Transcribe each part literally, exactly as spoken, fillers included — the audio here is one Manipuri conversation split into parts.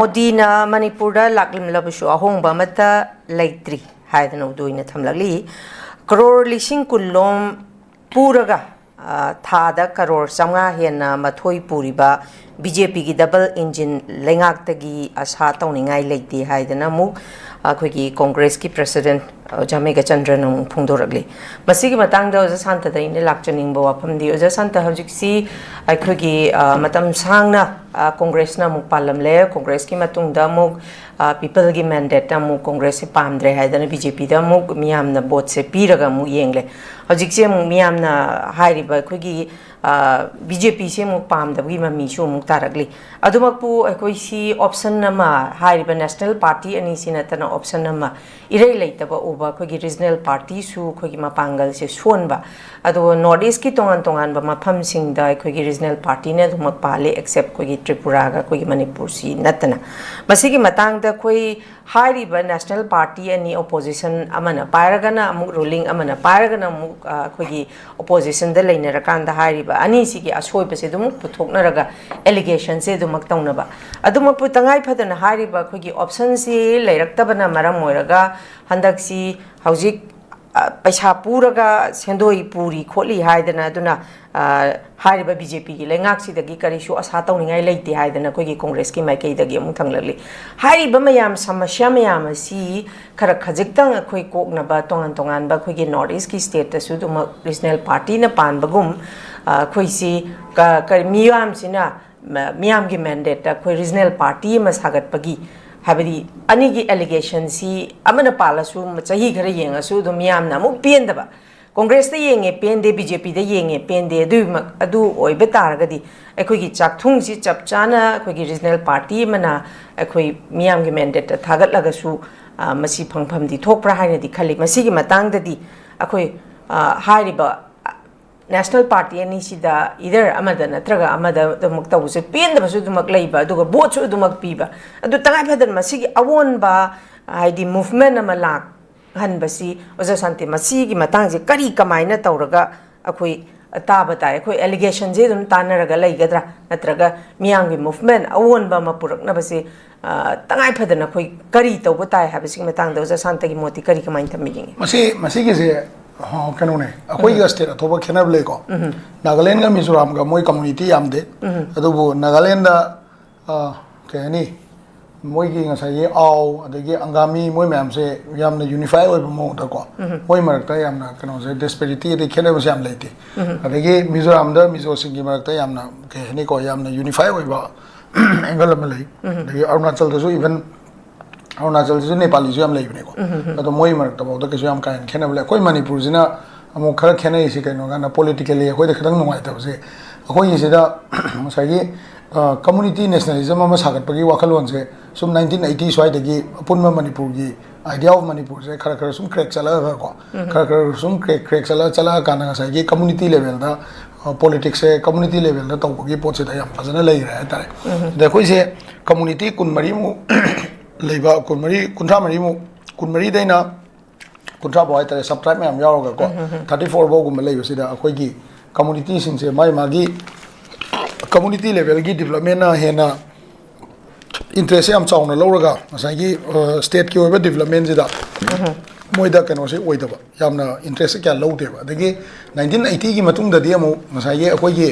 ꯃꯣꯗꯤꯅ ꯃꯅꯤꯄꯨꯔꯗ ꯂꯥꯛꯂꯝꯂꯕꯁꯨ ꯑꯍꯣꯡꯕ ꯑꯃꯠꯇ ꯂꯩꯇ꯭ꯔꯤ ꯍꯥꯏꯗꯅ ꯎꯗꯨꯏꯅ ꯊꯝꯂꯛꯂꯤ꯫ ꯀꯔꯣꯔ ꯂꯤꯁꯤꯡ ꯀꯨꯟꯂꯣꯝ ꯄꯨꯔꯒ, ꯑ, ꯊꯥꯗ ꯀꯔꯣꯔ ꯆꯥꯝꯃꯉꯥ ꯍꯦꯟꯅ ꯃꯊꯣꯏ ꯄꯨꯔꯤꯕ ꯕꯤ ꯖꯦ ꯄꯤꯒꯤ ꯗꯕꯜ ꯏꯟꯖꯤꯟ ꯂꯩꯉꯥꯛꯇꯒꯤ ꯑꯁꯥ ꯇꯧꯅꯤꯡꯉꯥꯏ ꯂꯩꯇꯦ ꯍꯥꯏꯗꯅ ꯑꯃꯨꯛ ꯑꯩꯈꯣꯏꯒꯤ ꯀꯣꯡꯒ꯭ꯔꯦꯁꯀꯤ ꯄ꯭ꯔꯦꯁꯤꯗꯦꯟ, ꯑ, ꯖꯥꯃꯦꯒꯆꯟꯗ꯭ꯔꯅ ꯑꯃꯨꯛ ꯐꯣꯡꯗꯣꯔꯛꯂꯤ꯫ ꯃꯁꯤꯒꯤ ꯃꯇꯥꯡꯗ ꯑꯣꯖꯥ ꯁꯥꯟꯇꯗ ꯑꯩꯅ ꯂꯥꯛꯆꯅꯤꯡꯕ ꯋꯥꯐꯝꯗꯤ, ꯑꯣꯖꯥ ꯁꯥꯟꯇ, ꯍꯧꯖꯤꯛꯁꯤ ꯑꯩꯈꯣꯏꯒꯤ, ꯑ, ꯃꯇꯝ ꯁꯥꯡꯅ, ꯑ, ꯀꯣꯡꯒ꯭ꯔꯦꯁꯅ ꯑꯃꯨꯛ ꯄꯥꯜꯂꯝꯂꯦ꯫ ꯀꯣꯡꯒ꯭ꯔꯦꯁꯀꯤ ꯃꯇꯨꯡꯗ ꯑꯃꯨꯛ, ꯑ, ꯄꯤꯄꯜꯒꯤ ꯃꯦꯟꯗꯦꯠꯇ ꯑꯃꯨꯛ ꯀꯣꯡꯒ꯭ꯔꯦꯁꯁꯦ ꯄꯥꯝꯗ꯭ꯔꯦ ꯍꯥꯏꯗꯅ ꯕꯤ ꯖꯦ ꯄꯤꯗ ꯑꯃꯨꯛ ꯃꯤꯌꯥꯝꯅ ꯚꯣꯠꯁꯦ ꯄꯤꯔꯒ ꯑꯃꯨꯛ ꯌꯦꯡꯂꯦ꯫ ꯍꯧꯖꯤꯛꯁꯦ ꯑꯃꯨꯛ ꯃꯤꯌꯥꯝꯅ ꯍꯥꯏꯔꯤꯕ ꯑꯩꯈꯣꯏꯒꯤ, ꯑ, ꯕꯤ ꯖꯦ ꯄꯤꯁꯦ ꯑꯃꯨꯛ ꯄꯥꯝꯗꯕꯒꯤ ꯃꯃꯤꯁꯨ ꯑꯃꯨꯛ ꯇꯥꯔꯛꯂꯤ꯫ ꯑꯗꯨꯃꯛꯄꯨ ꯑꯩꯈꯣꯏ ꯁꯤ ꯑꯣꯞꯁꯟ ꯑꯃ, ꯍꯥꯏꯔꯤꯕ ꯅꯦꯁꯅꯦꯜ ꯄꯥꯔꯇꯤ ꯑꯅꯤꯁꯤ ꯅꯠꯇꯅ ꯑꯣꯞꯁꯟ ꯑꯃ ꯏꯔꯩ ꯂꯩꯇꯕ ꯎꯕ ꯑꯩꯈꯣꯏꯒꯤ ꯔꯤꯖꯅꯦꯜ ꯄꯥꯔꯇꯤꯁꯨ ꯑꯩꯈꯣꯏꯒꯤ ꯃꯄꯥꯡꯒꯜꯁꯦ ꯁꯣꯟꯕ꯫ ꯑꯗꯨꯒ ꯅꯣꯔꯠ ꯏꯁꯀꯤ ꯇꯣꯉꯥꯟ ꯇꯣꯉꯥꯟꯕ ꯃꯐꯝꯁꯤꯡꯗ ꯑꯩꯈꯣꯏꯒꯤ ꯔꯤꯖꯅꯦꯜ ꯄꯥꯔꯇꯤꯅ ꯑꯗꯨꯃꯛ ꯄꯥꯜꯂꯤ, ꯑꯦꯛꯁꯦꯞ ꯑꯩꯈꯣꯏꯒꯤ ꯇ꯭ꯔꯤꯄꯨꯔꯥꯒ ꯑꯩꯈꯣꯏꯒꯤ ꯃꯅꯤꯄꯨꯔꯁꯤ ꯅꯠꯇꯅ꯫ ꯃꯁꯤꯒꯤ ꯃꯇꯥꯡꯗ ꯑꯩꯈꯣꯏ ꯍꯥꯏꯔꯤꯕ ꯅꯦꯁꯅꯦꯜ ꯄꯥꯔꯇꯤ ꯑꯅꯤ, ꯑꯣꯄꯣꯖꯤꯁꯟ ꯑꯃꯅ ꯄꯥꯏꯔꯒꯅ ꯑꯃꯨꯛ ꯔꯨꯂꯤꯡ, ꯑꯃꯅ ꯄꯥꯏꯔꯒꯅ ꯑꯃꯨꯛ, ꯑ, ꯑꯩꯈꯣꯏꯒꯤ ꯑꯣꯄꯣꯖꯤꯁꯟꯗ ꯂꯩꯅꯔꯀꯥꯟꯗ ꯍꯥꯏꯔꯤꯕ ꯑꯅꯤꯁꯤꯒꯤ ꯑꯁꯣꯏꯕꯁꯦ ꯑꯗꯨꯝ ꯄꯨꯊꯣꯛꯅꯔꯒ ꯑꯦꯂꯤꯒꯦꯁꯟꯁꯦ ꯑꯗꯨꯃꯛ ꯇꯧꯅꯕ꯫ ꯑꯗꯨꯃꯛꯄꯨ ꯇꯉꯥꯏ ꯐꯗꯅ ꯍꯥꯏꯔꯤꯕ ꯑꯩꯈꯣꯏꯒꯤ ꯑꯣꯞꯁꯟꯁꯤ ꯂꯩꯔꯛꯇꯕꯅ ꯃꯔꯝ ꯑꯣꯏꯔꯒ ꯍꯟꯗꯛꯁꯤ ꯍꯧꯖꯤꯛ, ꯑ, ꯄꯩꯁꯥ ꯄꯨꯔꯒ ꯁꯦꯟꯗꯣꯏ ꯄꯨꯔꯤ ꯈꯣꯠꯂꯤ ꯍꯥꯏꯗꯅ, ꯑꯗꯨꯅ, ꯑ, ꯍꯥꯏꯔꯤꯕ ꯕꯤ ꯖꯦ ꯄꯤꯒꯤ ꯂꯩꯉꯥꯛꯁꯤꯗꯒꯤ ꯀꯔꯤꯁꯨ ꯑꯁꯥ ꯇꯧꯅꯤꯡꯉꯥꯏ ꯂꯩꯇꯦ ꯍꯥꯏꯗꯅ ꯑꯩꯈꯣꯏꯒꯤ ꯀꯣꯡꯒ꯭ꯔꯦꯁꯀꯤ ꯃꯥꯏꯀꯩꯗꯒꯤ ꯑꯃꯨꯛ ꯊꯝꯂꯛꯂꯤ꯫ ꯍꯥꯏꯔꯤꯕ ꯃꯌꯥꯝ, ꯁꯃꯁ꯭ꯌꯥ ꯃꯌꯥꯝ ꯑꯁꯤ ꯈꯔ ꯈꯖꯤꯛꯇꯪ ꯑꯩꯈꯣꯏ ꯀꯣꯛꯅꯕ, ꯇꯣꯉꯥꯟ ꯇꯣꯉꯥꯟꯕ ꯑꯩꯈꯣꯏꯒꯤ ꯅꯣꯔꯠ ꯏꯁꯀꯤ ꯁ꯭ꯇꯦꯠꯇꯁꯨ ꯑꯗꯨꯃꯛ ꯔꯤꯖꯅꯦꯜ ꯄꯥꯔꯇꯤꯅ ꯄꯥꯟꯕꯒꯨꯝ, ꯑ, ꯑꯩꯈꯣꯏꯁꯤ ꯀ-, ꯀꯔꯤ, ꯃꯤꯌꯥꯝꯁꯤꯅ ꯃ-, ꯃꯤꯌꯥꯝꯒꯤ ꯃꯦꯟꯗꯦꯠꯇ ꯑꯩꯈꯣꯏ ꯔꯤꯖꯅꯦꯜ ꯄꯥꯔꯇꯤ ꯑꯃ ꯁꯥꯒꯠꯄꯒꯤ, ꯍꯥꯏꯕꯗꯤ ꯑꯅꯤꯒꯤ ꯑꯦꯂꯤꯒꯦꯁꯟꯁꯤ ꯑꯃꯅ ꯄꯥꯜꯂꯁꯨ ꯆꯍꯤ ꯈꯔ ꯌꯦꯡꯉꯁꯨ ꯑꯗꯨꯝ ꯃꯤꯌꯥꯝꯅ ꯑꯃꯨꯛ ꯄꯦꯟꯗꯕ, ꯀꯣꯡꯒ꯭ꯔꯦꯁꯇ ꯌꯦꯡꯉꯦ ꯄꯦꯟꯗꯦ, ꯕꯤ ꯖꯦ ꯄꯤꯗ ꯌꯦꯡꯉꯦ ꯄꯦꯟꯗꯦ, ꯑꯗꯨꯃꯛ, ꯑꯗꯨ ꯑꯣꯏꯕ ꯇꯥꯔꯒꯗꯤ ꯑꯩꯈꯣꯏꯒꯤ ꯆꯥꯛꯊꯨꯡꯁꯤ ꯆꯞ ꯆꯥꯅ ꯑꯩꯈꯣꯏꯒꯤ ꯔꯤꯖꯅꯦꯜ ꯄꯥꯔꯇꯤ ꯑꯃꯅ ꯑꯩꯈꯣꯏ ꯃꯤꯌꯥꯝꯒꯤ ꯃꯦꯟꯗꯦꯠꯇ ꯊꯥꯒꯠꯂꯒꯁꯨ, ꯑ, ꯃꯁꯤ ꯐꯪꯐꯝꯗꯤ ꯊꯣꯛꯄ꯭ꯔꯥ ꯍꯥꯏꯅꯗꯤ ꯈꯜꯂꯤ꯫ ꯃꯁꯤꯒꯤ ꯃꯇꯥꯡꯗꯗꯤ ꯑꯩꯈꯣꯏ, ꯑ, ꯍꯥꯏꯔꯤꯕ ꯅꯦꯁꯅꯦꯜ ꯄꯥꯔꯇꯤ ꯑꯅꯤꯁꯤꯗ ꯏꯗꯔ ꯑꯃꯗ ꯅꯠꯇ꯭ꯔꯒ ꯑꯃꯗ ꯑꯗꯨꯃꯛ ꯇꯧꯕꯁꯦ ꯄꯦꯟꯗꯕꯁꯨ ꯑꯗꯨꯃꯛ ꯂꯩꯕ, ꯑꯗꯨꯒ ꯚꯣꯠꯁꯨ ꯑꯗꯨꯃꯛ ꯄꯤꯕ꯫ ꯑꯗꯨ ꯇꯉꯥꯏ ꯐꯗꯅ ꯃꯁꯤꯒꯤ ꯑꯑꯣꯟꯕ, ꯍꯥꯏꯗꯤ ꯃꯨꯚꯃꯦꯟ ꯑꯃ ꯂꯥꯛꯍꯟꯕꯁꯤ, ꯑꯣꯖꯥ ꯁꯥꯟꯇꯤ, ꯃꯁꯤꯒꯤ ꯃꯇꯥꯡꯁꯦ ꯀꯔꯤ ꯀꯃꯥꯏꯅ ꯇꯧꯔꯒ ꯑꯩꯈꯣꯏ ꯇꯥꯕ ꯇꯥꯏ꯫ ꯑꯩꯈꯣꯏ ꯑꯦꯂꯤꯒꯦꯁꯟꯁꯦ ꯑꯗꯨꯝ ꯇꯥꯟꯅꯔꯒ ꯂꯩꯒꯗ꯭ꯔꯥ, ꯅꯠꯇ꯭ꯔꯒ ꯃꯤꯌꯥꯝꯒꯤ ꯃꯨꯚꯃꯦꯟ ꯑꯑꯣꯟꯕ ꯑꯃ ꯄꯨꯔꯛꯅꯕꯁꯤ, ꯑ, ꯇꯉꯥꯏ ꯐꯗꯅ ꯑꯩꯈꯣꯏ ꯀꯔꯤ ꯇꯧꯕ ꯇꯥꯏ ꯍꯥꯏꯕꯁꯤꯒꯤ ꯃꯇꯥꯡꯗ ꯑꯣꯖꯥ ꯁꯥꯟꯇꯒꯤ ꯃꯣꯠꯇꯤ ꯀꯔꯤ, ꯀꯃꯥꯏꯅ ꯊꯝꯕꯤꯅꯤꯡꯉꯤ? ꯃꯁꯤ, ꯃꯁꯤꯒꯤꯁꯦ, ꯑ, ꯀꯩꯅꯣꯅꯦ, ꯑꯩꯈꯣꯏꯒ ꯁ꯭ꯇꯦꯠ ꯑꯇꯣꯞꯄ ꯈꯦꯠꯅꯕ ꯂꯩꯀꯣ꯫ ꯅꯥꯒꯥꯂꯦꯟꯒ ꯃꯤꯖꯣꯔꯥꯝꯒ ꯃꯣꯏ ꯀꯝꯃꯨꯅꯤꯇꯤ ꯌꯥꯝꯗꯦ꯫ ꯑꯗꯨꯕꯨ ꯅꯥꯒꯥꯂꯦꯟꯗ, ꯑ, ꯀꯩ ꯍꯥꯏꯅꯤ, ꯃꯣꯏꯒꯤ ꯉꯁꯥꯏꯒꯤ ꯑꯥꯎ, ꯑꯗꯒꯤ ꯑꯪꯒꯥꯃꯤ, ꯃꯣꯏ ꯃꯌꯥꯝꯁꯦ ꯌꯥꯝꯅ ꯌꯨꯅꯤꯐꯥꯏ ꯑꯣꯏꯕ ꯃꯑꯣꯡꯗꯀꯣ, ꯃꯣꯏ ꯃꯔꯛꯇ ꯌꯥꯝꯅ ꯀꯩꯅꯣꯁꯦ, ꯗꯤꯁꯄꯦꯔꯤꯇꯤ ꯑꯗꯩ ꯈꯦꯠꯅꯕꯁꯦ ꯌꯥꯝ ꯂꯩꯇꯦ꯫ ꯑꯗꯒꯤ ꯃꯤꯖꯣꯔꯥꯝꯗ ꯃꯤꯖꯣꯁꯤꯡꯒꯤ ꯃꯔꯛꯇ ꯌꯥꯝꯅ, ꯀꯩ ꯍꯥꯏꯅꯤꯀꯣ, ꯌꯥꯝꯅ ꯌꯨꯅꯤꯐꯥꯏ ꯑꯣꯏꯕ ꯑꯦꯡꯒꯜ ꯑꯃ ꯂꯩ꯫ ꯑꯗꯒꯤ ꯑꯔꯨꯅꯥꯆꯜꯗꯁꯨ, ꯏꯚꯟ ꯑꯔꯨꯅꯥꯆꯜꯗꯁꯨ ꯅꯦꯄꯥꯂꯤꯁꯨ ꯌꯥꯝ ꯂꯩꯕꯅꯦꯀꯣ꯫ ꯑꯗꯣ ꯃꯣꯏ ꯃꯔꯛꯇ ꯐꯥꯎꯗ ꯀꯩꯁꯨ ꯌꯥꯝ ꯀꯥ ꯍꯦꯟꯅ ꯈꯦꯠꯅꯕ ꯂꯩ꯫ ꯑꯩꯈꯣꯏ ꯃꯅꯤꯄꯨꯔꯁꯤꯅ ꯑꯃꯨꯛ ꯈꯔ ꯈꯦꯠꯅꯔꯤꯁꯤ ꯀꯩꯅꯣ ꯍꯥꯏꯀꯥꯟꯗ, ꯄꯣꯂꯤꯇꯤꯀꯦꯜꯂꯤ ꯑꯩꯈꯣꯏꯗ ꯈꯤꯇꯪ ꯅꯨꯡꯉꯥꯏꯇꯕꯁꯦ, ꯑꯩꯈꯣꯏꯒꯤꯁꯤꯗ ꯉꯁꯥꯏꯒꯤ, ꯑ, ꯀꯝꯃꯨꯅꯤꯇꯤ ꯅꯦꯁꯅꯦꯂꯤꯖꯝ ꯑꯃ ꯁꯥꯒꯠꯄꯒꯤ ꯋꯥꯈꯜꯂꯣꯟꯁꯦ ꯁꯨꯝ ꯅꯥꯏꯟꯇꯤꯟ ꯑꯩꯠꯇꯤ ꯁ꯭ꯋꯥꯏꯗꯒꯤ ꯑꯄꯨꯟꯕ ꯃꯅꯤꯄꯨꯔꯒꯤ ꯑꯥꯏꯗꯤꯌꯥ ꯑꯣꯐ ꯃꯅꯤꯄꯨꯔꯁꯦ ꯈꯔ ꯈꯔ ꯁꯨꯝ ꯀ꯭ꯔꯦꯛ ꯆꯠꯂꯛꯑꯒꯀꯣ, ꯈꯔ ꯈꯔ ꯁꯨꯝ ꯀ꯭ꯔꯦꯛ, ꯀ꯭ꯔꯦꯛ ꯆꯠꯂ, ꯆꯠꯂꯛꯑꯀꯥꯟꯗ ꯉꯁꯥꯏꯒꯤ ꯀꯝꯃꯨꯅꯤꯇꯤ ꯂꯦꯚꯦꯜꯗ, ꯑ, ꯄꯣꯂꯤꯇꯤꯛꯁꯁꯦ ꯀꯝꯃꯨꯅꯤꯇꯤ ꯂꯦꯚꯦꯜꯗ ꯇꯧꯕꯒꯤ ꯄꯣꯠꯁꯤꯗ ꯌꯥꯝ ꯐꯖꯅ ꯂꯩꯈ꯭ꯔꯦ ꯍꯥꯏꯇꯥꯔꯦ꯫ ꯑꯗ ꯑꯩꯈꯣꯏꯁꯦ ꯀꯝꯃꯨꯅꯤꯇꯤ ꯀꯨꯟꯃꯔꯤꯃꯨꯛ ꯂꯩꯕ, ꯀꯨꯟꯃꯔꯤ, ꯀꯨꯟꯊ꯭ꯔꯥ ꯃꯔꯤꯃꯨꯛ, ꯀꯨꯟꯃꯔꯤꯗꯩꯅ ꯀꯨꯟꯊ꯭ꯔꯥ ꯐꯥꯎ ꯍꯥꯏꯇꯥꯔꯦ, ꯁꯕ ꯇ꯭ꯔꯥꯏꯕ ꯃꯌꯥꯝ ꯌꯥꯎꯔꯒꯀꯣ, ꯊꯥꯔꯇꯤ ꯐꯣꯔ ꯐꯥꯎꯒꯨꯝꯕ ꯂꯩꯕꯁꯤꯗ ꯑꯩꯈꯣꯏꯒꯤ ꯀꯝꯃꯨꯅꯤꯇꯤꯁꯤꯡꯁꯦ ꯃꯥꯒꯤ ꯃꯥꯒꯤ ꯀꯝꯃꯨꯅꯤꯇꯤ ꯂꯦꯚꯦꯜꯒꯤ ꯗꯤꯕꯂꯞꯃꯦꯟꯅ ꯍꯦꯟꯅ ꯏꯟꯇꯔꯦꯁꯁꯦ ꯌꯥꯝ ꯆꯥꯎꯅ ꯂꯧꯔꯒ, ꯉꯁꯥꯏꯒꯤ, ꯑ, ꯁ꯭ꯇꯦꯠꯀꯤ ꯑꯣꯏꯕ ꯗꯤꯕꯂꯞꯃꯦꯟꯁꯤꯗ ꯃꯣꯏꯗ ꯀꯩꯅꯣꯁꯦ ꯑꯣꯏꯗꯕ, ꯌꯥꯝꯅ ꯏꯟꯇꯔꯦꯁꯁꯦ ꯀꯌꯥ ꯂꯧꯗꯦꯕ꯫ ꯑꯗꯒꯤ ꯅꯥꯏꯟꯇꯤꯟ ꯑꯩꯠꯇꯤꯒꯤ ꯃꯇꯨꯡꯗꯗꯤ ꯑꯃꯨꯛ ꯉꯁꯥꯏꯒꯤ ꯑꯩꯈꯣꯏꯒꯤ,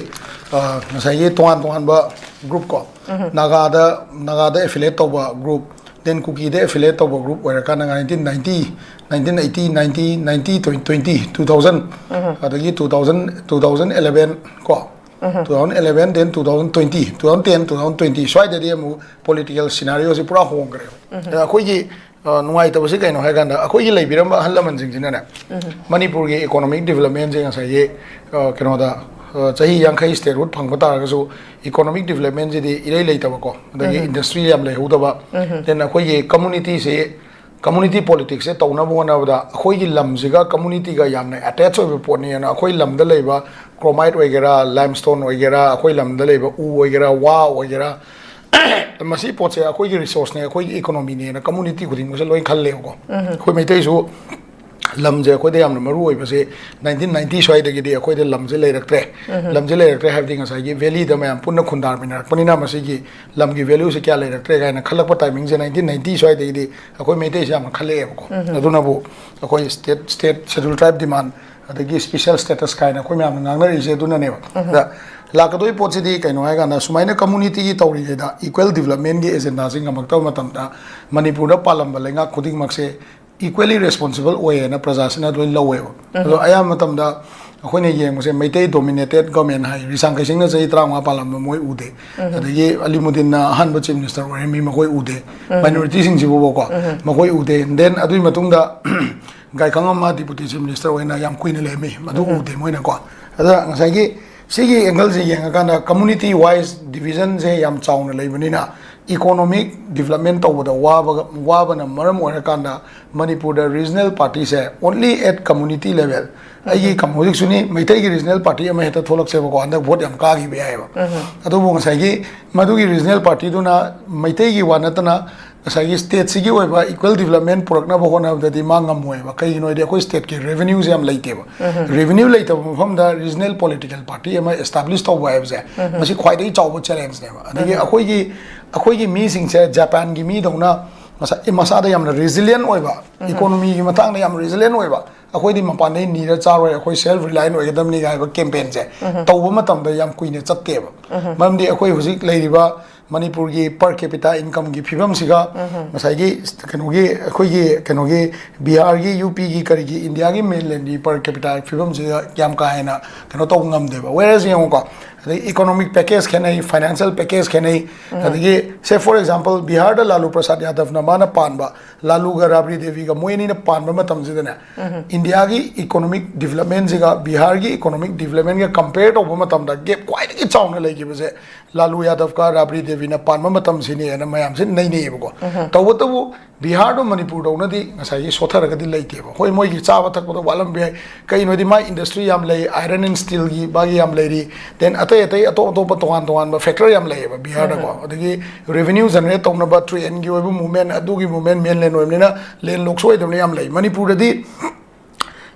ꯑ, ꯉꯁꯥꯏꯒꯤ ꯇꯣꯉꯥꯟ ꯇꯣꯉꯥꯟꯕ ꯒ꯭ꯔꯨꯞ ꯀꯣ, ꯅꯥꯒꯥꯗ, ꯅꯥꯒꯥꯗ ꯑꯦꯐꯤꯂꯦꯠ ꯇꯧꯕ ꯒ꯭ꯔꯨꯞ, ꯗꯦꯟ ꯀꯨꯀꯤꯗ ꯑꯦꯐꯤꯂꯦꯠ ꯇꯧꯕ ꯒ꯭ꯔꯨꯞ ꯑꯣꯏꯔꯀꯥꯟꯗ nineteen ninety, nineteen eighty, ninety, ninety, twenty, twenty, two thousand, ꯑꯗꯒꯤ two thousand, two thousand eleven ꯀꯣ, two thousand eleven, then two thousand twenty, two thousand ten, two thousand twenty ꯁ꯭ꯋꯥꯏꯗꯗꯤ ꯑꯃꯨꯛ ꯄꯣꯂꯤꯇꯤꯀꯦꯜ ꯁꯤꯅꯥꯔꯤꯑꯣꯁꯤ ꯄꯨꯔꯥ ꯍꯣꯡꯈ꯭ꯔꯦꯕ꯫ ꯑꯗ ꯑꯩꯈꯣꯏꯒꯤ, ꯑ, ꯅꯨꯡꯉꯥꯏꯇꯕꯁꯤ ꯀꯩꯅꯣ ꯍꯥꯏ ꯀꯥꯟꯗ, ꯑꯩꯈꯣꯏꯒꯤ ꯂꯩꯕꯤꯔꯝꯕ ꯑꯍꯜ ꯂꯃꯟꯁꯤꯡꯁꯤꯅꯅꯦ, ꯃꯅꯤꯄꯨꯔꯒꯤ ꯏꯀꯣꯅꯣꯃꯤꯛ ꯗꯤꯕꯂꯞꯃꯦꯟꯁꯦ ꯉꯁꯥꯏꯒꯤ, ꯑ, ꯀꯩꯅꯣꯗ, ꯑ, ꯆꯍꯤ ꯌꯥꯡꯈꯩ ꯁ꯭ꯇꯦꯠꯍꯨꯗ ꯐꯪꯕ ꯇꯥꯔꯒꯁꯨ, ꯏꯀꯣꯅꯣꯃꯤꯛ ꯗꯤꯕꯂꯞꯃꯦꯟꯁꯤꯗꯤ ꯏꯔꯩ ꯂꯩꯇꯕꯀꯣ, ꯑꯗꯒꯤ ꯏꯟꯗꯁꯇ꯭ꯔꯤ ꯌꯥꯝ ꯂꯩꯍꯧꯗꯕ, then ꯑꯩꯈꯣꯏꯒꯤ ꯀꯝꯃꯨꯅꯤꯇꯤꯁꯤ, ꯀꯝꯃꯨꯅꯤꯇꯤ ꯄꯣꯂꯤꯇꯤꯛꯁꯁꯦ ꯇꯧꯅꯕ ꯍꯣꯠꯅꯕꯗ ꯑꯩꯈꯣꯏꯒꯤ ꯂꯝꯁꯤꯒ ꯀꯝꯃꯨꯅꯤꯇꯤꯒ ꯌꯥꯝꯅ ꯑꯦꯇꯦꯆ ꯑꯣꯏꯕ ꯄꯣꯠꯅꯦꯅ, ꯑꯩꯈꯣꯏ ꯂꯝꯗ ꯂꯩꯕ ꯀ꯭ꯔꯣꯃꯥꯏꯠ ꯑꯣꯏꯒꯦꯔꯥ, ꯂꯥꯏꯝꯁ꯭ꯇꯣꯟ ꯑꯣꯏꯒꯦꯔꯥ, ꯑꯩꯈꯣꯏ ꯂꯝꯗ ꯂꯩꯕ ꯎ ꯑꯣꯏꯒꯦꯔꯥ, ꯋꯥ ꯑꯣꯏꯒꯦꯔꯥ, ꯃꯁꯤ ꯄꯣꯠꯁꯦ ꯑꯩꯈꯣꯏꯒꯤ ꯔꯤꯁꯣꯔꯁꯅꯦ, ꯑꯩꯈꯣꯏꯒꯤ ꯏꯀꯣꯅꯣꯃꯤꯅꯦꯅ ꯀꯝꯃꯨꯅꯤꯇꯤ ꯈꯨꯗꯤꯡꯃꯛꯁꯦ ꯂꯣꯏ ꯈꯜꯂꯦꯕꯀꯣ꯫ ꯑꯩꯈꯣꯏ ꯃꯩꯇꯩꯁꯨ ꯂꯝꯁꯦ ꯑꯩꯈꯣꯏꯗ ꯌꯥꯝꯅ ꯃꯔꯨ ꯑꯣꯏꯕꯁꯦ ꯅꯥꯏꯟꯇꯤꯟ ꯅꯥꯏꯟꯇꯤ ꯁ꯭ꯋꯥꯏꯗꯒꯤꯗꯤ ꯑꯩꯈꯣꯏꯗ ꯂꯝꯁꯦ ꯂꯩꯔꯛꯇ꯭ꯔꯦ꯫ ꯂꯝꯁꯦ ꯂꯩꯔꯛꯇ꯭ꯔꯦ ꯍꯥꯏꯕꯗꯤ ꯉꯁꯥꯏꯒꯤ valley ꯗ ꯃꯌꯥꯝ ꯄꯨꯟꯅ ꯈꯨꯟꯗꯥꯃꯤꯟꯅꯔꯛꯄꯅꯤꯅ ꯃꯁꯤꯒꯤ ꯂꯝꯒꯤ value ꯁꯦ ꯀꯌꯥ ꯂꯩꯔꯛꯇ꯭ꯔꯦ ꯀꯥꯏꯅ ꯈꯜꯂꯛꯄ timing ꯁꯦ ꯅꯥꯏꯟꯇꯤꯟ ꯅꯥꯏꯟꯇꯤ ꯁ꯭ꯋꯥꯏꯗꯒꯤꯗꯤ ꯑꯩꯈꯣꯏ ꯃꯩꯇꯩꯁꯦ ꯌꯥꯝꯅ ꯈꯜꯂꯛꯑꯦꯕꯀꯣ꯫ ꯑꯗꯨꯅꯕꯨ ꯑꯩꯈꯣꯏ state, state schedule tribe demand ꯑꯗꯒꯤ special status ꯀꯥꯏꯅ ꯑꯩꯈꯣꯏ ꯃꯌꯥꯝꯅ ꯉꯥꯡꯅꯔꯛꯏꯁꯦ ꯑꯗꯨꯅꯅꯦꯕ꯫ ꯑꯗ ꯂꯥꯛꯀꯗꯣꯏ ꯄꯣꯠꯁꯤꯗꯤ ꯀꯩꯅꯣ ꯍꯥꯏꯀꯥꯟꯗ ꯁꯨꯃꯥꯏꯅ community ꯒꯤ ꯇꯧꯔꯤꯉꯩꯗ equal development ꯀꯤ agenda ꯁꯤ ꯉꯝꯃꯛꯇꯕ ꯃꯇꯝꯗ ꯃꯅꯤꯄꯨꯔꯗ ꯄꯥꯜꯂꯝꯕ ꯂꯩꯉꯥꯛ ꯈꯨꯗꯤꯡꯃꯛꯁꯦ equally responsible ꯑꯣꯏꯌꯦꯅ ꯄ꯭ꯔꯖꯥꯁꯤꯅ ꯂꯣꯏ ꯂꯧꯋꯦꯕ꯫ ꯑꯗꯣ ꯑꯌꯥꯝꯕ ꯃꯇꯝꯗ ꯑꯩꯈꯣꯏꯅ ꯌꯦꯡꯕꯁꯦ ꯃꯩꯇꯩ dominated government ꯍꯥꯏ, ꯔꯤꯁꯥꯡ ꯀꯩꯁꯤꯡꯅ ꯆꯍꯤ ꯇꯔꯥꯃꯉꯥ ꯄꯥꯜꯂꯝꯕ ꯃꯣꯏ ꯎꯗꯦ꯫ ꯑꯗꯒꯤ ꯑꯂꯤꯃꯨꯗꯤꯟꯅ ꯑꯍꯥꯟꯕ chief minister ꯑꯣꯏꯔꯝꯃꯤ, ꯃꯈꯣꯏ ꯎꯗꯦ꯫ Minority ꯁꯤꯡꯁꯤꯕꯨꯕꯀꯣ ꯃꯈꯣꯏ ꯎꯗꯦ꯫ Then ꯑꯗꯨꯒꯤ ꯃꯇꯨꯡꯗ ꯒꯥꯏꯈꯪ ꯑꯃ deputy chief minister ꯑꯣꯏꯅ ꯌꯥꯝ ꯀꯨꯏꯅ ꯂꯩꯔꯝꯃꯤ, ꯃꯗꯨ ꯎꯗꯦ ꯃꯣꯏꯅꯀꯣ꯫ ꯑꯗ ꯉꯁꯥꯏꯒꯤ ꯁꯤꯒꯤ angle ꯁꯦ ꯌꯦꯡꯉꯀꯥꯟꯗ community wise division ꯁꯦ ꯌꯥꯝ ꯆꯥꯎꯅ ꯂꯩꯕꯅꯤꯅ economic development ꯇꯧꯕꯗ ꯋꯥꯕꯒ, ꯋꯥꯕꯅ ꯃꯔꯝ ꯑꯣꯏꯔꯀꯥꯟꯗ ꯃꯅꯤꯄꯨꯔꯗ regional party say only at community level, ꯑꯩꯒꯤ ꯀꯝ-, ꯍꯧꯖꯤꯛꯁꯨꯅꯤ ꯃꯩꯇꯩꯒꯤ regional party ꯑꯃ ꯍꯦꯛꯇ ꯊꯣꯛꯂꯛꯁꯦꯕꯀꯣ, ꯍꯟꯗꯛ vote ꯌꯥꯝ ꯀꯥꯈꯤꯕ ꯌꯥꯏꯑꯕ꯫ ꯑꯗꯨꯕꯨ ꯉꯁꯥꯏꯒꯤ ꯃꯗꯨꯒꯤ regional party ꯗꯨꯅ ꯃꯩꯇꯩꯒꯤ ꯋꯥ ꯅꯠꯇꯅ ꯉꯁꯥꯏꯒꯤ state ꯁꯤꯒꯤ ꯑꯣꯏꯕ equal development ꯄꯨꯔꯛꯅꯕ ꯍꯣꯠꯅꯕꯗꯗꯤ ꯃꯥ ꯉꯝꯃꯣꯏꯕ꯫ ꯀꯩꯒꯤꯅꯣ ꯍꯥꯏꯗꯤ ꯑꯩꯈꯣꯏ state ꯀꯤ revenue ꯁꯦ ꯌꯥꯝ ꯂꯩꯇꯦꯕ꯫ Revenue ꯂꯩꯇꯕ ꯃꯐꯝꯗ regional political party ꯑꯃ establish ꯇꯧꯕ ꯍꯥꯏꯕꯁꯦ ꯃꯁꯤ ꯈ꯭ꯋꯥꯏꯗꯒꯤ ꯆꯥꯎꯕ challenge ꯅꯦꯕ꯫ ꯑꯗꯒꯤ ꯑꯩꯈꯣꯏꯒꯤ, ꯑꯩꯈꯣꯏꯒꯤ ꯃꯤꯁꯤꯡꯁꯦ ꯖꯄꯥꯟꯒꯤ ꯃꯤꯗꯧꯅ ꯃꯁꯥ, ꯃꯁꯥꯗ ꯌꯥꯝꯅ resilient ꯑꯣꯏꯕ, economy ꯒꯤ ꯃꯇꯥꯡꯗ ꯌꯥꯝ resilient ꯑꯣꯏꯕ, ꯑꯩꯈꯣꯏꯗꯤ ꯃꯄꯥꯟꯗꯩ ꯅꯤꯔ ꯆꯥꯔꯣꯏ, ꯑꯩꯈꯣꯏ self reliant ꯑꯣꯏꯒꯗꯕꯅꯤ ꯍꯥꯏꯕ campaign ꯁꯦ ꯇꯧꯕ ꯃꯇꯝꯗ ꯌꯥꯝ ꯀꯨꯏꯅ ꯆꯠꯇꯦꯕ꯫ ꯃꯔꯝꯗꯤ ꯑꯩꯈꯣꯏ ꯍꯧꯖꯤꯛ ꯂꯩꯔꯤꯕ ꯃꯅꯤꯄꯨꯔꯒꯤ per capita income ꯒꯤ ꯐꯤꯕꯝꯁꯤꯒ ꯉꯁꯥꯏꯒꯤ ꯀꯩꯅꯣꯒꯤ, ꯑꯩꯈꯣꯏꯒꯤ ꯀꯩꯅꯣꯒꯤ ꯕꯤꯍꯥꯔꯒꯤ, ꯌꯨ ꯄꯤꯒꯤ, ꯀꯔꯤꯒꯤ, ꯏꯟꯗꯤꯌꯥꯒꯤ mainland ꯒꯤ per capita ꯐꯤꯕꯝꯁꯤꯒ ꯌꯥꯝ ꯀꯥ ꯍꯦꯟꯅ ꯀꯩꯅꯣ ꯇꯧꯕ ꯉꯝꯗꯦꯕ꯫ Whereas ꯌꯦꯡꯉꯨꯀꯣ, ꯑꯗꯩ economic package ꯈꯦꯠꯅꯩ, financial package ꯈꯦꯠꯅꯩ, ꯑꯗꯒꯤ say for example ꯕꯤꯍꯥꯔꯗ ꯂꯥꯂꯨ ꯄ꯭ꯔꯁꯥꯗ ꯌꯥꯗꯕꯅ ꯃꯥꯅ ꯄꯥꯟꯕ, ꯂꯥꯂꯨꯒ ꯔꯥꯕ꯭ꯔꯤ ꯗꯦꯕꯤꯒ ꯃꯣꯏ ꯑꯅꯤꯅ ꯄꯥꯟꯕ ꯃꯇꯝꯁꯤꯗꯅꯦ, ꯏꯟꯗꯤꯌꯥꯒꯤ economic development ꯁꯤꯒ ꯕꯤꯍꯥꯔꯒꯤ economic development ꯒ compare ꯇꯧꯕ ꯃꯇꯝꯗ gap ꯈ꯭ꯋꯥꯏꯗꯒꯤ ꯆꯥꯎꯅ ꯂꯩꯈꯤꯕꯁꯦ ꯂꯥꯂꯨ ꯌꯥꯗꯕ ꯀ ꯔꯥꯕ꯭ꯔꯤ ꯗꯦꯕꯤꯅ ꯄꯥꯟꯕ ꯃꯇꯝꯁꯤꯅꯦꯅ ꯃꯌꯥꯝꯁꯦ ꯅꯩꯅꯩꯌꯦꯕꯀꯣ꯫ ꯇꯧꯕꯇꯕꯨ ꯕꯤꯍꯥꯔꯗꯣ ꯃꯅꯤꯄꯨꯔꯗꯧꯅꯗꯤ ꯉꯁꯥꯏꯒꯤ ꯁꯣꯠꯊꯔꯒꯗꯤ ꯂꯩꯇꯦꯕ꯫ ꯍꯣꯏ, ꯃꯣꯏꯒꯤ ꯆꯥꯕ ꯊꯛꯄꯗ ꯋꯥꯠꯂꯝꯕ ꯌꯥꯏ, ꯀꯩꯒꯤꯅꯣꯗꯤ ꯃꯥꯒꯤ industry ꯌꯥꯝ ꯂꯩ, iron and steel ꯒꯤ ꯃꯥꯒꯤ ꯌꯥꯝ ꯂꯩꯔꯤ, then ꯑꯇꯩ ꯑꯇꯩ ꯑꯇꯣꯞ ꯑꯇꯣꯞꯄ ꯇꯣꯉꯥꯟ ꯇꯣꯉꯥꯟꯕ factor ꯌꯥꯝ ꯂꯩꯌꯦꯕ ꯕꯤꯍꯥꯔꯗꯀꯣ꯫ ꯑꯗꯒꯤ revenue generate ꯇꯧꯅꯕ train ꯒꯤ ꯑꯣꯏꯕ movement, ꯑꯗꯨꯒꯤ movement, mainland ꯑꯣꯏꯕꯅꯤꯅ land lock ꯁꯨ ꯑꯣꯏꯗꯕꯅꯤꯅ ꯌꯥꯝ ꯂꯩ꯫ ꯃꯅꯤꯄꯨꯔꯗꯗꯤ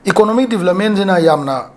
Economic developmentꯁꯤꯅ ꯌꯥꯝꯅ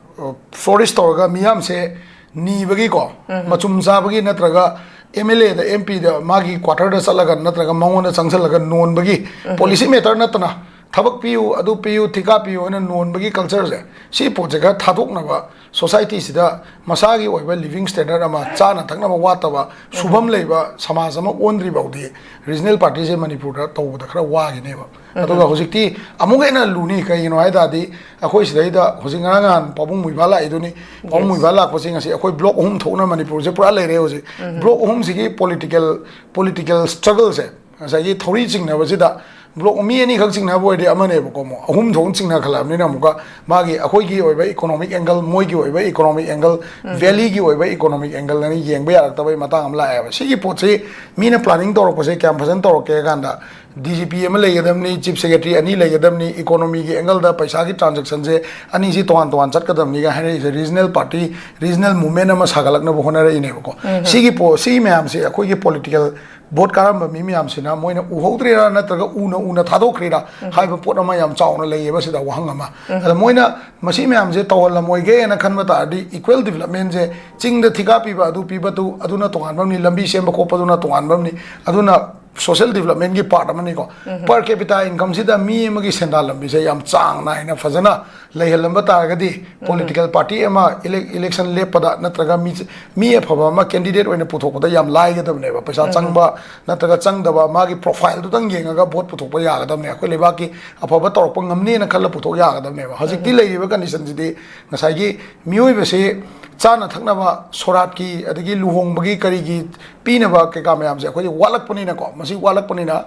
flourish ꯇꯧꯔꯒ ꯃꯤꯌꯥꯝꯁꯦ ꯅꯤꯕꯒꯤꯀꯣ, ꯃꯆꯨꯝ ꯆꯥꯕꯒꯤ, ꯅꯠꯇ꯭ꯔꯒ MLAꯗ, MPꯗ ꯃꯥꯒꯤ quarterꯗ ꯆꯠꯂꯒ ꯅꯠꯇ꯭ꯔꯒ ꯃꯉꯣꯟꯗ ꯆꯪꯁꯤꯜꯂꯒ ꯅꯣꯟꯕꯒꯤ policy matter ꯅꯠꯇꯅ, ꯊꯕꯛ ꯄꯤꯌꯨ, ꯑꯗꯨ ꯄꯤꯌꯨ, ꯊꯤꯀꯥ ꯄꯤꯌꯨ ꯍꯥꯏꯅ ꯅꯣꯟꯕꯒꯤ cultureꯁꯦ, ꯁꯤ ꯄꯣꯠꯁꯦ ꯈꯔ ꯊꯥꯗꯣꯛꯅꯕ, societyꯁꯤꯗ ꯃꯁꯥꯒꯤ ꯑꯣꯏꯕ living standard ꯑꯃ, ꯆꯥꯅ ꯊꯛꯅꯕ ꯋꯥꯠꯇꯕ, ꯁꯨꯐꯝ ꯂꯩꯕ ꯁꯃꯥꯖ ꯑꯃ ꯑꯣꯟꯗ꯭ꯔꯤ ꯐꯥꯎꯗꯤ regional partyꯁꯦ ꯃꯅꯤꯄꯨꯔꯗ ꯇꯧꯕꯗ ꯈꯔ ꯋꯥꯒꯤꯅꯦꯕ꯫ ꯑꯗꯨꯒ ꯍꯧꯖꯤꯛꯇꯤ ꯑꯃꯨꯛꯀ ꯍꯦꯟꯅ ꯂꯨꯅꯤ꯫ ꯀꯩꯒꯤꯅꯣ ꯍꯥꯏ ꯇꯥꯔꯗꯤ, ꯑꯩꯈꯣꯏ ꯁꯤꯗꯩꯗ ꯍꯧꯖꯤꯛ ꯉꯔꯥꯡ ꯅꯍꯥꯟ ꯄꯥꯕꯨꯡ ꯃꯣꯏꯕꯥ ꯂꯥꯛꯏꯗꯨꯅꯤ꯫ ꯄꯥꯕꯨꯡ ꯃꯣꯏꯕꯥ ꯂꯥꯛꯄꯁꯤ ꯉꯁꯤ ꯑꯩꯈꯣꯏ block ꯑꯍꯨꯝ ꯊꯣꯛꯅ ꯃꯅꯤꯄꯨꯔꯁꯦ ꯄꯨꯔꯥ ꯂꯩꯔꯦ ꯍꯧꯖꯤꯛ꯫ Block ꯑꯍꯨꯝꯁꯤꯒꯤ political, political struggleꯁꯦ, ꯉꯁꯥꯏꯒꯤ ꯊꯧꯔꯤ ꯆꯤꯡꯅꯕꯁꯤꯗ, block ꯃꯤ ꯑꯅꯤꯈꯛ ꯆꯤꯡꯅꯕ ꯑꯣꯏꯔꯗꯤ ꯑꯃꯅꯦꯕꯀꯣ, ꯑꯃꯨꯛ ꯑꯍꯨꯝ ꯊꯣꯛꯅ ꯆꯤꯡꯅꯈꯠꯂꯛꯑꯕꯅꯤꯅ, ꯑꯃꯨꯛꯀ ꯃꯥꯒꯤ, ꯑꯩꯈꯣꯏꯒꯤ ꯑꯣꯏꯕ economic angle, ꯃꯣꯏꯒꯤ ꯑꯣꯏꯕ economic angle, valleyꯒꯤ ꯑꯣꯏꯕ economic angle ꯑꯅ ꯌꯦꯡꯕ ꯌꯥꯔꯛꯇꯕꯒꯤ ꯃꯇꯥꯡ ꯑꯃ ꯂꯥꯛꯑꯦꯕ꯫ ꯁꯤꯒꯤ ꯄꯣꯠꯁꯤ ꯃꯤꯅ planning ꯇꯧꯔꯛꯄꯁꯦ ꯀꯌꯥꯝ ꯐꯖꯅ ꯇꯧꯔꯛꯀꯦ ꯍꯥꯏ ꯀꯥꯟꯗ, DGP ꯑꯃ ꯂꯩꯒꯗꯕꯅꯤ, chief secretary ꯑꯅꯤ ꯂꯩꯒꯗꯕꯅꯤ, economyꯒꯤ angleꯗ ꯄꯩꯁꯥꯒꯤ transactionꯁꯦ ꯑꯅꯤꯁꯤ ꯇꯣꯉꯥꯟ ꯇꯣꯉꯥꯟ ꯆꯠꯀꯗꯕꯅꯤꯒ ꯍꯥꯏꯔꯛꯏꯁꯦ, regional party, regional movement ꯑꯃ ꯁꯥꯒꯠꯂꯛꯅꯕ ꯍꯣꯠꯅꯔꯛꯏꯅꯦꯕꯀꯣ꯫ ꯁꯤꯒꯤ ꯄꯣ-, ꯁꯤꯒꯤ ꯃꯌꯥꯝꯁꯦ ꯑꯩꯈꯣꯏꯒꯤ political vote ꯀꯥꯔꯝꯕ ꯃꯤ ꯃꯌꯥꯝꯁꯤꯅ ꯃꯣꯏꯅ ꯎꯍꯧꯗ꯭ꯔꯤꯔꯥ ꯅꯠꯇ꯭ꯔꯒ ꯎꯅ ꯎꯅ ꯊꯥꯗꯣꯛꯈ꯭ꯔꯤꯔꯥ ꯍꯥꯏꯕ ꯄꯣꯠ ꯑꯃ ꯌꯥꯝ ꯆꯥꯎꯅ ꯂꯩꯌꯦꯕ ꯁꯤꯗ ꯋꯥꯍꯪ ꯑꯃ꯫ ꯑꯗ ꯃꯣꯏꯅ ꯃꯁꯤ ꯃꯌꯥꯝꯁꯦ ꯇꯧꯍꯜꯂꯝꯃꯣꯏꯒꯦꯅ ꯈꯟꯕ ꯇꯥꯔꯗꯤ, equal developmentꯁꯦ, ꯆꯤꯡꯗ ꯊꯤꯀꯥ ꯄꯤꯕ, ꯑꯗꯨ ꯄꯤꯕꯗꯨ, ꯑꯗꯨꯅ ꯇꯣꯉꯥꯟꯕ ꯑꯃꯅꯤ, ꯂꯝꯕꯤ ꯁꯦꯝꯕ ꯈꯣꯠꯄꯗꯨꯅ ꯇꯣꯉꯥꯟꯕ ꯑꯃꯅꯤ, ꯑꯗꯨꯅ social developmentꯀꯤ part ꯑꯃꯅꯤꯀꯣ꯫ Per capita incomeꯁꯤꯗ ꯃꯤ ꯑꯃꯒꯤ ꯁꯦꯟꯗꯥꯟ ꯂꯝꯕꯤꯁꯦ ꯌꯥꯝ ꯆꯥꯡ ꯅꯥꯏꯅ ꯐꯖꯅ ꯂꯩꯍꯜꯂꯝꯕ ꯇꯥꯔꯒꯗꯤ, political party ꯑꯃ elec-, election ꯂꯦꯞꯄꯗ ꯅꯠꯇ꯭ꯔꯒ ꯃꯤ, ꯃꯤ ꯑꯐꯕ ꯑꯃ candidate ꯑꯣꯏꯅ ꯄꯨꯊꯣꯛꯄꯗ ꯌꯥꯝ ꯂꯥꯏꯒꯗꯕꯅꯦꯕ꯫ ꯄꯩꯁꯥ ꯆꯪꯕ ꯅꯠꯇ꯭ꯔꯒ ꯆꯪꯗꯕ, ꯃꯥꯒꯤ profileꯗꯨꯗꯪ ꯌꯦꯡꯉꯒ vote ꯄꯨꯊꯣꯛꯄ ꯌꯥꯒꯗꯕꯅꯦ꯫ ꯑꯩꯈꯣꯏ ꯂꯩꯕꯥꯛꯀꯤ ꯑꯐꯕ ꯇꯧꯔꯛꯄ ꯉꯝꯅꯦꯅ ꯈꯜꯂ ꯄꯨꯊꯣꯛ ꯌꯥꯒꯗꯕꯅꯦꯕ꯫ ꯍꯧꯖꯤꯛꯇꯤ ꯂꯩꯔꯤꯕ conditionꯁꯤꯗꯤ ꯉꯁꯥꯏꯒꯤ ꯃꯤꯑꯣꯏꯕꯁꯤ ꯆꯥꯅ ꯊꯛꯅꯕ, ꯁꯣꯔꯥꯠꯀꯤ, ꯑꯗꯒꯤ ꯂꯨꯍꯣꯡꯕꯒꯤ, ꯀꯔꯤꯒꯤ ꯄꯤꯅꯕ ꯀꯩꯀꯥ ꯃꯌꯥꯝꯁꯦ ꯑꯩꯈꯣꯏꯗꯤ ꯋꯥꯠꯂꯛꯄꯅꯤꯅꯀꯣ, ꯃꯁꯤ ꯋꯥꯠꯂꯛꯄꯅꯤꯅ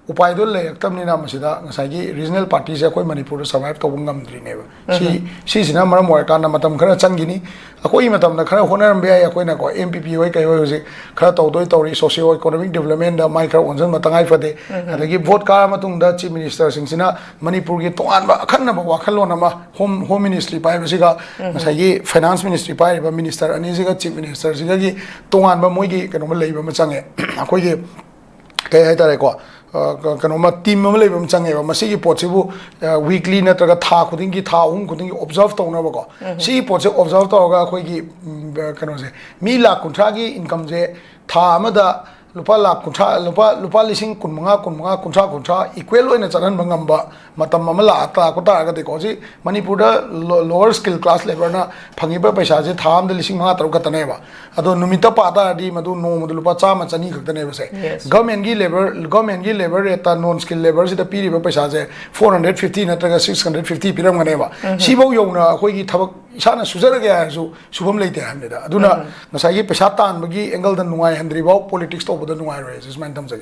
ꯎꯄꯥꯏꯗꯣ ꯂꯩꯔꯛꯇꯕꯅꯤꯅ ꯃꯁꯤꯗ ꯉꯁꯥꯏꯒꯤ regional partyꯁꯦ ꯑꯩꯈꯣꯏ ꯃꯅꯤꯄꯨꯔꯗ survive ꯇꯧꯕ ꯉꯝꯗ꯭ꯔꯤꯅꯦꯕ꯫ ꯁꯤ, ꯁꯤꯁꯤꯅ ꯃꯔꯝ ꯑꯣꯏꯔꯀꯥꯟꯗ ꯃꯇꯝ ꯈꯔ ꯆꯪꯈꯤꯅꯤ꯫ ꯑꯩꯈꯣꯏꯒꯤ ꯃꯇꯝꯗ ꯈꯔ ꯍꯣꯠꯅꯔꯝꯕ ꯌꯥꯏ꯫ ꯑꯩꯈꯣꯏꯅꯀꯣ, MPP ꯍꯣꯏ ꯀꯩ ꯍꯣꯏ ꯍꯧꯖꯤꯛ ꯈꯔ ꯇꯧꯗꯣꯏ ꯇꯧꯔꯤ, socio economic developmentꯗ ꯃꯥꯏ ꯈꯔ ꯑꯣꯟꯁꯤꯟꯕ ꯇꯉꯥꯏ ꯐꯗꯦ꯫ ꯑꯗꯒꯤ vote ꯀꯥꯔ ꯃꯇꯨꯡꯗ chief ministerꯁꯤꯡꯁꯤꯅ ꯃꯅꯤꯄꯨꯔꯒꯤ ꯇꯣꯉꯥꯟꯕ ꯑꯈꯟꯅꯕ ꯋꯥꯈꯜꯂꯣꯟ ꯑꯃ, home, home ministry ꯄꯥꯏꯕꯁꯤꯒ ꯉꯁꯥꯏꯒꯤ finance ministry ꯄꯥꯏꯔꯤꯕ minister ꯑꯅꯤꯁꯤꯒ chief ministerꯁꯤꯒꯒꯤ ꯇꯣꯉꯥꯟꯕ ꯃꯣꯏꯒꯤ ꯀꯩꯅꯣꯝꯃ ꯂꯩꯕ ꯑꯃ ꯆꯪꯉꯦ꯫ ꯑꯩꯈꯣꯏꯒꯤ ꯀꯩ ꯍꯥꯏꯇꯥꯔꯦꯀꯣ, ꯑ, ꯀ- ꯀꯩꯅꯣꯃ, ꯇꯤꯝ ꯑꯃ ꯂꯩꯕ ꯑꯃ ꯆꯪꯉꯦꯕ꯫ ꯃꯁꯤꯒꯤ ꯄꯣꯠꯁꯤꯕꯨ ꯋꯤꯛꯂꯤ ꯅꯠꯇ꯭ꯔꯒ ꯊꯥ ꯈꯨꯗꯤꯡꯒꯤ, ꯊꯥ ꯑꯍꯨꯝ ꯈꯨꯗꯤꯡꯒꯤ ꯑꯣꯕꯖꯥꯔꯕ ꯇꯧꯅꯕꯀꯣ꯫ ꯁꯤꯒꯤ ꯄꯣꯠꯁꯦ ꯑꯣꯕꯖꯥꯔꯕ ꯇꯧꯔꯒ ꯑꯩꯈꯣꯏꯒꯤ, ꯎꯝ, ꯑ, ꯀꯩꯅꯣꯁꯦ, ꯃꯤ ꯂꯥꯛ ꯀꯨꯟꯊ꯭ꯔꯥꯒꯤ ꯏꯟꯀꯝꯁꯦ ꯊꯥ ꯑꯃꯗ ꯂꯨꯄꯥ ꯂꯥꯛ ꯀꯨꯟꯊ꯭ꯔꯥ, ꯂꯨꯄꯥ, ꯂꯨꯄꯥ ꯂꯤꯁꯤꯡ ꯀꯨꯟꯃꯉꯥ, ꯀꯨꯟꯃꯉꯥ, ꯀꯨꯟꯊ꯭ꯔꯥ, ꯀꯨꯟꯊ꯭ꯔꯥ ꯏꯀ꯭ꯋꯦꯜ ꯑꯣꯏꯅ ꯆꯠꯍꯟꯕ ꯉꯝꯕ ꯃꯇꯝ ꯑꯃ ꯂꯥꯛ-, ꯂꯥꯛꯄ ꯇꯥꯔꯒꯗꯤꯀꯣ, ꯍꯧꯖꯤꯛ ꯃꯅꯤꯄꯨꯔꯗ ꯂꯣ-, ꯂꯣꯋꯔ ꯁ꯭ꯀꯤꯜ ꯀ꯭ꯂꯥꯁ ꯂꯦꯕꯔꯅ ꯐꯪꯉꯤꯕ ꯄꯩꯁꯥꯁꯦ ꯊꯥ ꯑꯃꯗ ꯂꯤꯁꯤꯡ ꯃꯉꯥ ꯇꯔꯨꯛ ꯈꯛꯇꯅꯦꯕ꯫ ꯑꯗꯣ ꯅꯨꯃꯤꯠꯇ ꯄꯥ ꯇꯥꯔꯗꯤ ꯃꯗꯨ ꯅꯣꯡꯃꯗ ꯂꯨꯄꯥ ꯆꯥꯝꯃ, ꯆꯅꯤ ꯈꯛꯇꯅꯦꯕꯁꯦ꯫ Yes. ꯒꯚꯔꯟꯃꯦꯟꯒꯤ ꯂꯦꯕꯔ, ꯒꯚꯔꯟꯃꯦꯟꯒꯤ ꯂꯦꯕꯔ ꯔꯦꯠꯇ ꯅꯣꯟ ꯁ꯭ꯀꯤꯜ ꯂꯦꯕꯔꯁꯤꯗ ꯄꯤꯔꯤꯕ ꯄꯩꯁꯥꯁꯦ ꯐꯣꯔ ꯍꯟꯗ꯭ꯔꯦꯠ ꯐꯤꯐꯇꯤ ꯅꯠꯇ꯭ꯔꯒ ꯁꯤꯛꯁ ꯍꯟꯗ꯭ꯔꯦꯠ ꯐꯤꯐꯇꯤ ꯄꯤꯔꯝꯒꯅꯦꯕ꯫ ꯁꯤꯐꯧ ꯌꯧꯅ ꯑꯩꯈꯣꯏꯒꯤ ꯊꯕꯛ ꯏꯁꯥꯅ ꯁꯨꯖꯔꯒꯦ ꯍꯥꯏꯔꯁꯨ ꯁꯨꯐꯝ ꯂꯩꯇꯦ ꯍꯥꯏꯕꯅꯤꯗ꯫ ꯑꯗꯨꯅ ꯉꯁꯥꯏꯒꯤ ꯄꯩꯁꯥ ꯇꯥꯟꯕꯒꯤ ꯑꯦꯡꯒꯜꯗ ꯅꯨꯡꯉꯥꯏꯍꯟꯗ꯭ꯔꯤꯐꯥꯎ ꯄꯣꯂꯤꯇꯤꯛꯁ ꯇꯧꯕꯗ ꯅꯨꯡꯉꯥꯏꯔꯣꯏ ꯍꯥꯏꯁꯦ ꯁꯨꯃꯥꯏꯅ ꯊꯝꯖꯒꯦ꯫